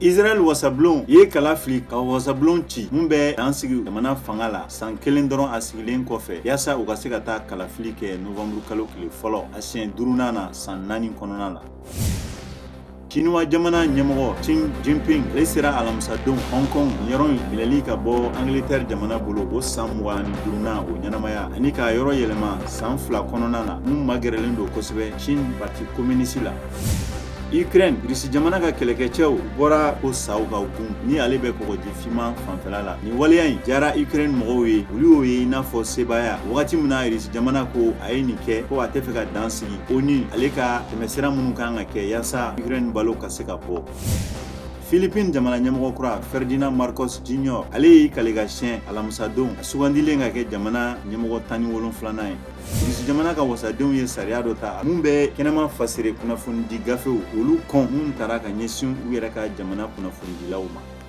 Israël wasabulon ye kala fili ka wasabulon ci mun bɛ dan sigi jamana fanga la san kelen dɔrɔn a sigilen kɔfɛ, yaasa u ka se ka taa kalafili kɛ novembre kalo tile fɔlɔ, a siɲɛ duurunan na san 4 kɔnɔna la. Chinois jamana ɲɛmɔgɔ Xi Jinping, ale sera alamisadon Hong Kong yɔrɔ in minɛli ka bɔ Angleterre jamana bolo, o san 25nan o ɲɛnamaya, ani k'a yɔrɔ yɛlɛma san 2 kɔnɔna na, mun magɛrɛlen don kosɛbɛ Chine Parti communiste la. Ukraine, Irisi jamana ka kɛlɛkɛcɛw bɔra ko saw ka gun ni ale bɛ kɔgɔji finman fanfɛla la. Nin waleya in diyara Ukraine mɔgɔw ye, olu y'o ye i n'a fɔ sebaaya, wagati min na Irisi jamana ko a ye nin kɛ ko a tɛ fɛ ka dan sigi ONU ale ka tɛmɛsira minnu kan ka kɛ yaasa Ukraine balo ka se ka bɔ. Philippines jamana ɲɛmɔgɔ kura Ferdinand Marcos Jr, ale y'i kale ka siɲɛ alamisadon, a sugandilen ka kɛ jamana ɲɛmɔgɔ 17nan ye. Irisi jamana ka wasadenw ye sariya dɔ ta mun bɛ kɛnɛma fasere kunnafonidi gafew olu kɔn, mun tara ka ɲɛsin u yɛrɛ ka jamana kunnafonidilaw ma.